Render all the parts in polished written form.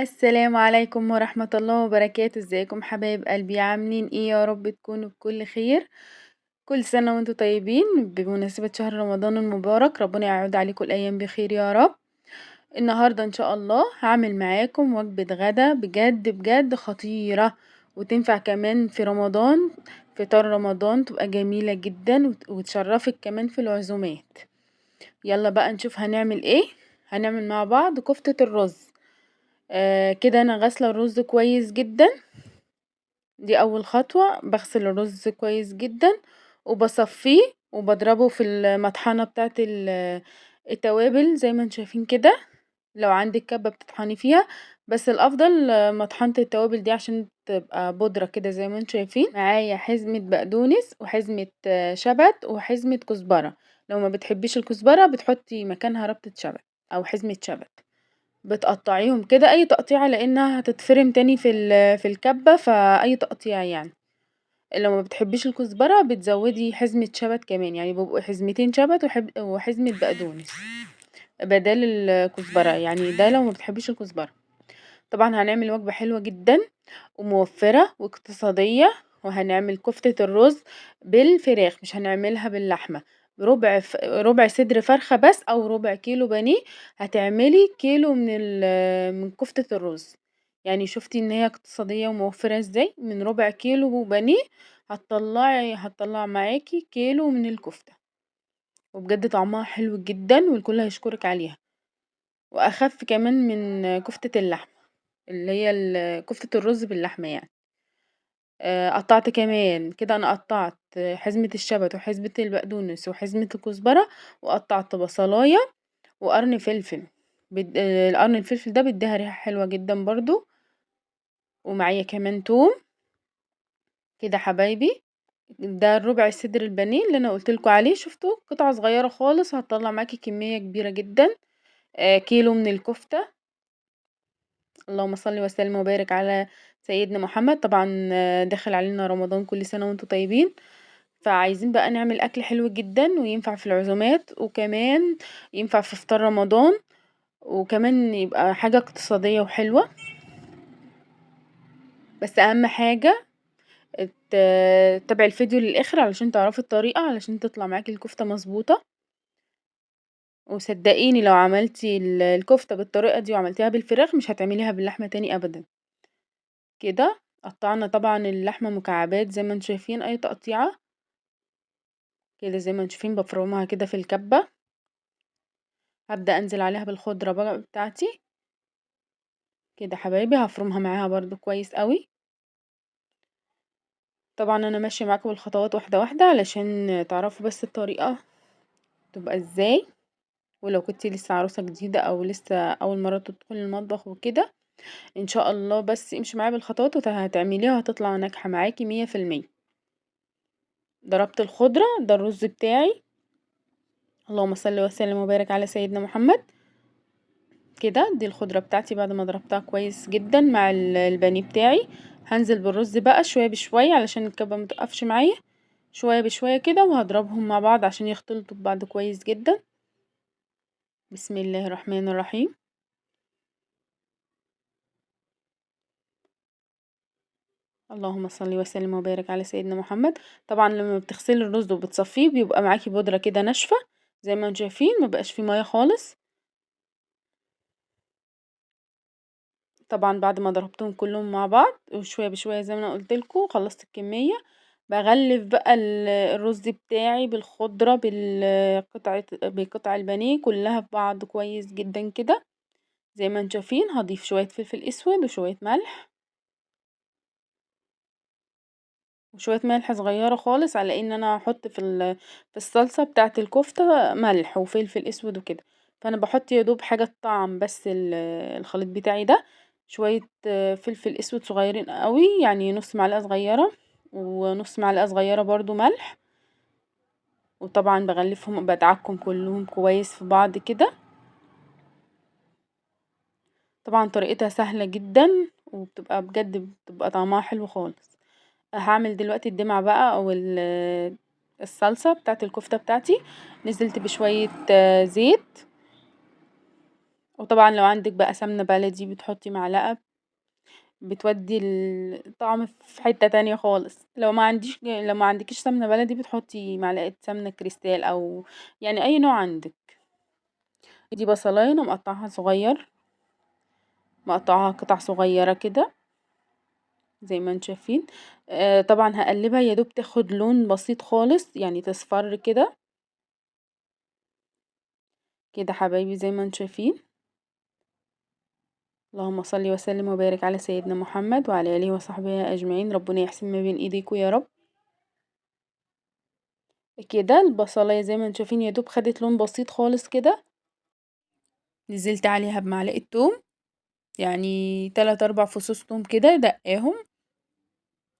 السلام عليكم ورحمة الله وبركاته. ازيكم حبايب قلبي؟ عاملين ايه؟ يا رب تكونوا بكل خير. كل سنة وانتم طيبين بمناسبة شهر رمضان المبارك، ربنا يعود عليكم الأيام بخير يا رب. النهاردة إن شاء الله هعمل معاكم وجبة غدا بجد بجد خطيرة، وتنفع كمان في رمضان، فطار رمضان، تبقى جميلة جدا وتشرفك كمان في العزومات. يلا بقى نشوف هنعمل ايه. هنعمل مع بعض كفتة الرز. كده انا غاسله الرز كويس جدا، دي اول خطوه. بغسل الرز كويس جدا وبصفيه وبضربه في المطحنه بتاعه التوابل زي ما انتم شايفين كده. لو عندك كبه بتطحني فيها، بس الافضل مطحنه التوابل دي عشان تبقى بودره كده زي ما انتم شايفين. معايا حزمه بقدونس وحزمه شبت وحزمه كزبره. لو ما بتحبيش الكزبره بتحطي مكانها ربطه شبت او حزمه شبت. بتقطعيهم كده اي تقطيعه لانها هتتفرم تاني في الكبه، فاي تقطيع يعني. لو ما بتحبيش الكزبره بتزودي حزمه شبت كمان، يعني بيبقوا حزمتين شبت وحزمه بقدونس بدل الكزبره، يعني ده لو ما بتحبيش الكزبره. طبعا هنعمل وجبه حلوه جدا وموفره واقتصاديه، وهنعمل كفته الرز بالفراخ، مش هنعملها باللحمه. ربع صدر فرخه بس او ربع كيلو بانيه، هتعملي كيلو من كفته الرز. يعني شفتي ان هي اقتصاديه وموفره ازاي؟ من ربع كيلو بانيه هتطلع معاكي كيلو من الكفته، وبجد طعمها حلو جدا والكل هيشكرك عليها، واخف كمان من كفته اللحمه اللي هي كفته الرز باللحمه يعني. قطعت كمان كده، انا قطعت حزمه الشبت وحزمه البقدونس وحزمه الكزبره، وقطعت بصلايه وقرن فلفل. القرن الفلفل ده بيديها ريحه حلوه جدا برضو. ومعايا كمان توم كده حبايبي. ده الربع صدر البانيه اللي انا قلت لكم عليه، شفتوا قطعه صغيره خالص هتطلع معاكي كميه كبيره جدا، كيلو من الكفته. اللهم صل وسلم وبارك على سيدنا محمد. طبعا داخل علينا رمضان، كل سنه وانتم طيبين، فعايزين بقى نعمل اكل حلو جدا وينفع في العزومات، وكمان ينفع في فطار رمضان، وكمان يبقى حاجه اقتصاديه وحلوه. بس اهم حاجه تتابعي الفيديو للاخر علشان تعرفي الطريقه، علشان تطلع معاكي الكفته مظبوطه. وصدقيني لو عملتي الكفته بالطريقه دي وعملتيها بالفراخ مش هتعمليها باللحمه تاني ابدا. كده قطعنا طبعا اللحمه مكعبات زي ما انتم شايفين، اي تقطيعه كده زي ما انتم شايفين بفرمها كده في الكبه. هبدا انزل عليها بالخضره بقى بتاعتي كده حبايبي، هفرمها معاها برضو كويس قوي. طبعا انا ماشيه معاكم بالخطوات واحده واحده علشان تعرفوا بس الطريقه تبقى ازاي، ولو كنتي لسه عروسه جديده او لسه اول مره تدخلي المطبخ وكده، ان شاء الله بس امشي معايا بالخطوات وهتعمليها هتطلع ناجحه معاكي 100%. ضربت الخضره، ده الرز بتاعي. اللهم صل وسلم وبارك على سيدنا محمد. كده دي الخضره بتاعتي بعد ما ضربتها كويس جدا مع البانيه بتاعي. هنزل بالرز بقى شويه بشويه علشان الكبه ما تقفش معايا، شويه بشويه كده، وهضربهم مع بعض عشان يختلطوا ببعض كويس جدا. بسم الله الرحمن الرحيم. اللهم صل وسلم وبارك على سيدنا محمد. طبعا لما بتغسلي الرز وبتصفيه بيبقى معاكي بودره كده ناشفه زي ما انتم شايفين، ما بقاش فيه ميه خالص. طبعا بعد ما ضربتهم كلهم مع بعض وشويه بشويه زي ما انا قلت لكم خلصت الكميه، بغلف بقى الرز بتاعي بالخضره بقطع البانيه كلها في بعض كويس جدا كده زي ما انتم شايفين. هضيف شويه فلفل اسود وشويه ملح، وشويه ملح صغيره خالص على ان انا هحط في الصلصه بتاعه الكفته ملح وفلفل اسود وكده، فانا بحط يا دوب حاجه طعم بس الخليط بتاعي ده. شويه فلفل اسود صغيرين قوي، يعني نص معلقه صغيره، ونص معلقه صغيره برضو ملح. وطبعا بغلفهم بدعكم كلهم كويس في بعض كده. طبعا طريقتها سهله جدا وبتبقى بجد بتبقى طعمها حلو خالص. هعمل دلوقتي الدمعه بقى او الصلصه بتاعه الكفته بتاعتي. نزلت بشويه زيت، وطبعا لو عندك بقى سمنة بلدي بتحطي معلقة، بتودي الطعم في حتة تانية خالص. لو ما عندكيش سمنة بلدي بتحطي معلقة سمنة كريستال او يعني اي نوع عندك. دي بصلايه انا مقطعها صغير، مقطعها قطع صغيرة كده زي ما انتم شايفين. طبعا هقلبها يا دوب تاخد لون بسيط خالص، يعني تصفر كده كده حبايبي زي ما انتم شايفين. اللهم صل وسلم وبارك على سيدنا محمد وعلى اله وصحبه اجمعين. ربنا يحسن ما بين ايديكم يا رب. كده البصلايه زي ما انتم شايفين يا دوب خدت لون بسيط خالص كده. نزلت عليها بمعلقه توم، يعني 3-4 فصوص توم كده دقاهم.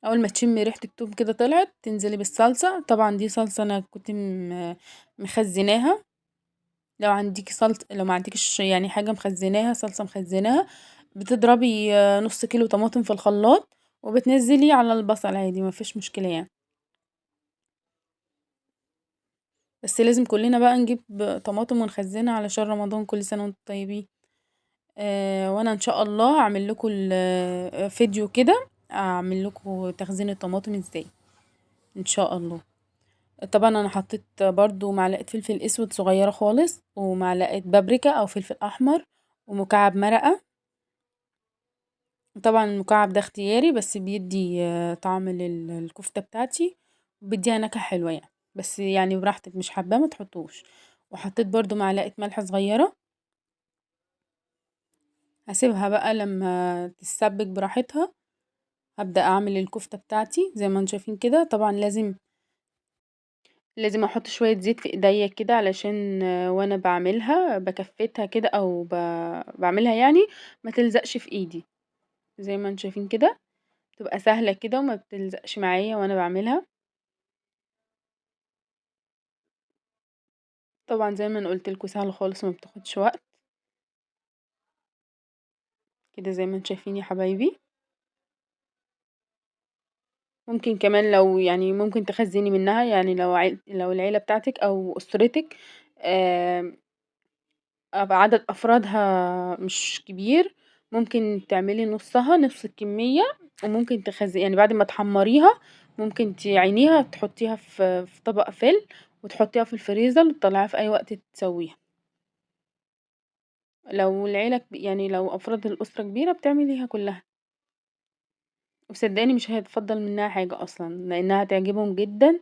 اول ما تشمي ريحه التوم كده طلعت تنزلي بالصلصه. طبعا دي صلصه انا كنت مخزناها، لو عندك صلصه، لو ما عندكش يعني حاجه مخزناها، صلصه مخزناها، بتضربي نص كيلو طماطم في الخلاط وبتنزلي على البصل عادي، ما فيش مشكله يعني. بس لازم كلنا بقى نجيب طماطم ونخزنها علشان رمضان. كل سنه وانتم طيبين. وانا ان شاء الله هعمل لكم فيديو كده، اعمل لكم تخزين الطماطم ازاي ان شاء الله. طبعا انا حطيت برضو معلقه فلفل اسود صغيره خالص، ومعلقه بابريكا او فلفل احمر، ومكعب مرقه. طبعا المكعب ده اختياري، بس بيدي طعم للكفته بتاعتي، وبيديها نكهه حلوه يعني، بس يعني براحتك، مش حابه ما تحطوش. وحطيت برضو معلقه ملح صغيره. هسيبها بقى لما تتسبك براحتها. هبدأ اعمل الكفتة بتاعتي زي ما انتم شايفين كده. طبعا لازم احط شوية زيت في ايديا كده، علشان وانا بعملها بكفتها كده او بعملها يعني ما تلزقش في ايدي. زي ما انتم شايفين كده تبقى سهلة كده وما بتلزقش معايا وانا بعملها. طبعا زي ما انا قلت لكم سهلة خالص وما بتاخدش وقت كده زي ما انتم شايفين يا حبايبي. ممكن كمان لو يعني ممكن تخزني منها، يعني لو العيلة بتاعتك او اسرتك، عدد افرادها مش كبير، ممكن تعملي نصها، نص الكمية، وممكن تخزني يعني بعد ما تحمريها ممكن تعينيها تحطيها في طبق فل وتحطيها في الفريزر وتطلعيها في اي وقت تسويها. لو العيلة يعني لو افراد الاسرة كبيرة بتعمليها كلها، وصدقاني مش هيتفضل منها حاجة اصلا، لانها هتعجبهم جدا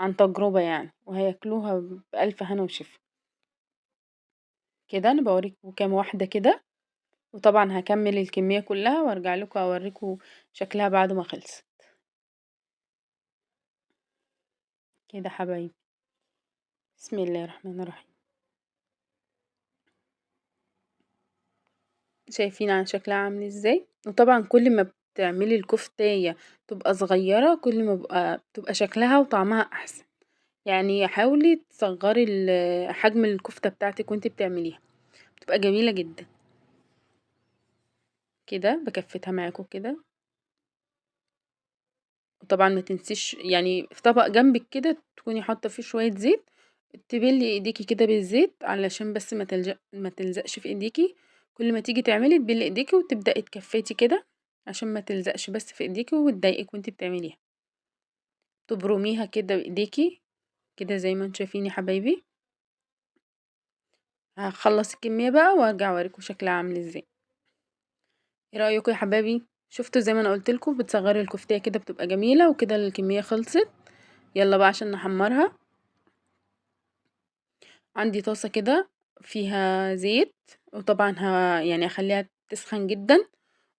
عن تجربة يعني، وهياكلوها بألف هنا وشفا. كده انا بوريكم كام واحدة كده، وطبعا هكمل الكمية كلها وارجع لكم اوريكم شكلها بعد ما خلصت كده حبايبي. بسم الله الرحمن الرحيم. شايفين على شكلها عامل ازاي؟ وطبعا كل ما بتعملي الكفتايه تبقى صغيره كل ما بتبقى شكلها وطعمها احسن. يعني حاولي تصغري حجم الكفته بتاعتك وانتي بتعمليها، بتبقى جميله جدا. كده بكفتها معاكم كده. وطبعا ما تنسيش يعني في طبق جنبك كده تكوني حاطه فيه شويه زيت، تبلي ايديكي كده بالزيت علشان بس ما تلزقش في ايديكي. كل ما تيجي تعملي تبلي ايديكي وتبداي تكفتي كده عشان ما تلزقش بس في ايديكي وتضايقك وانتي بتعمليها. تبرميها كده بايديكي كده زي ما انتم شايفين يا حبايبي. هخلص الكميه بقى وارجع اوريكم شكلها عامل ازاي. ايه رايكم يا حبايبي؟ شفتوا زي ما انا قلت لكم بتصغري الكفتيه كده بتبقى جميله. وكده الكميه خلصت. يلا بقى عشان نحمرها. عندي طاسه كده فيها زيت، وطبعا يعني هخليها تسخن جدا،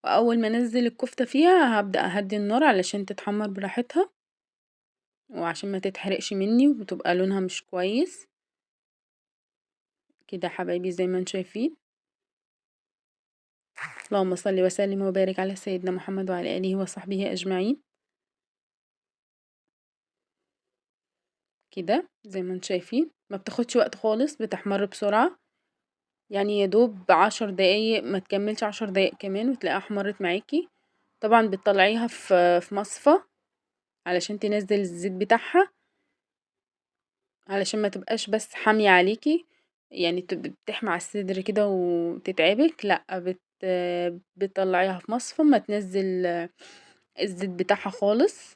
واول ما انزل الكفته فيها هبدا اهدي النار علشان تتحمر براحتها، وعشان ما تتحرقش مني وتبقى لونها مش كويس كده حبايبي زي ما انتم شايفين. اللهم صل وسلم وبارك على سيدنا محمد وعلى اله وصحبه اجمعين. كده زي ما انتم شايفين ما بتاخدش وقت خالص، بتحمر بسرعه، يعني يا دوب 10 دقايق، ما تكملش 10 دقايق كمان وتلاقيها احمرت معاكي. طبعا بتطلعيها في مصفى علشان تنزل الزيت بتاعها، علشان ما تبقاش بس حامية عليكي. يعني بتحمى على الصدر كده وتتعبك، لا بتطلعيها في مصفى ما تنزل الزيت بتاعها خالص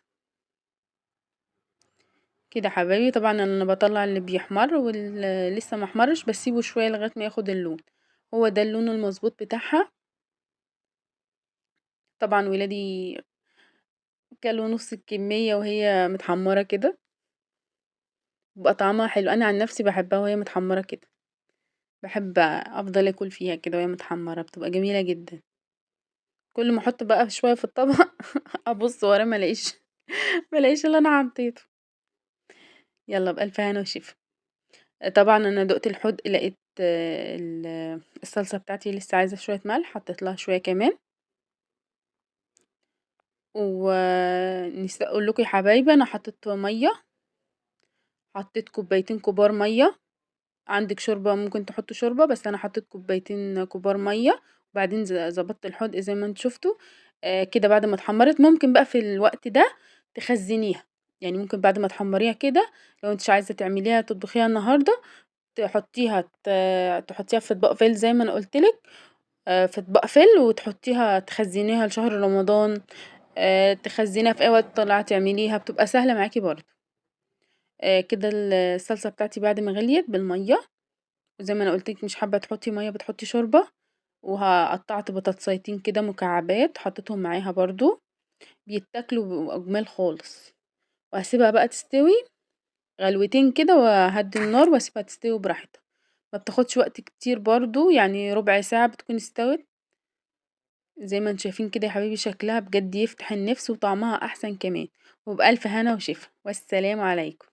كده حبايبي. طبعا انا بطلع اللي بيحمر واللي لسه ما احمرش بسيبه شوية لغاية ما ياخد اللون، هو ده اللون المظبوط بتاعها. طبعا ولادي كلوا نص الكمية وهي متحمره كده، بقى طعمها حلو. انا عن نفسي بحبها وهي متحمره كده، بحب افضل اكل فيها كده وهي متحمره، بتبقى جميلة جدا. كل ما احط بقى شوية في الطبق ابص ورا ما الاقيش اللي انا حطيته. يلا بألف هنا وشفا. طبعا انا دقت الحدق لقيت الصلصه بتاعتي لسه عايزه شوية ملح، حطيت لها شوية كمان. ونسيت اقول لكم يا حبايبي انا حطيت مية، حطيت كوبايتين كبار مية. عندك شوربة ممكن تحط شوربة، بس انا حطيت كوبايتين كبار مية. وبعدين ظبطت الحدق زي ما انتم شفتوا كده. بعد ما اتحمرت ممكن بقى في الوقت ده تخزنيها، يعني ممكن بعد ما تحمريها كده لو انتش عايزه تعمليها تطبخيها النهارده تحطيها في اطباق فيل زي ما انا قلتلك، في اطباق فيل، وتحطيها تخزنيها لشهر رمضان، تخزنيها في اي وقت طالعه تعمليها، بتبقى سهلة معاكي برضه. كده الصلصه بتاعتي بعد ما غليت بالمية، وزي ما انا قلتلك مش حابة تحطي مية بتحطي شوربة. وقطعت بطاطسيتين كده مكعبات حطيتهم معاها برضو، بيتاكلوا بيبقوا اجمال خالص. وهسيبها بقى تستوي غلوتين كده وهدي النار واسيبها تستوي براحتها، ما بتاخدش وقت كتير برضو، يعني ربع ساعة بتكون استوت. زي ما انتم شايفين كده يا حبايبي شكلها بجد يفتح النفس وطعمها احسن كمان. وبألف هنا وشفا، والسلام عليكم.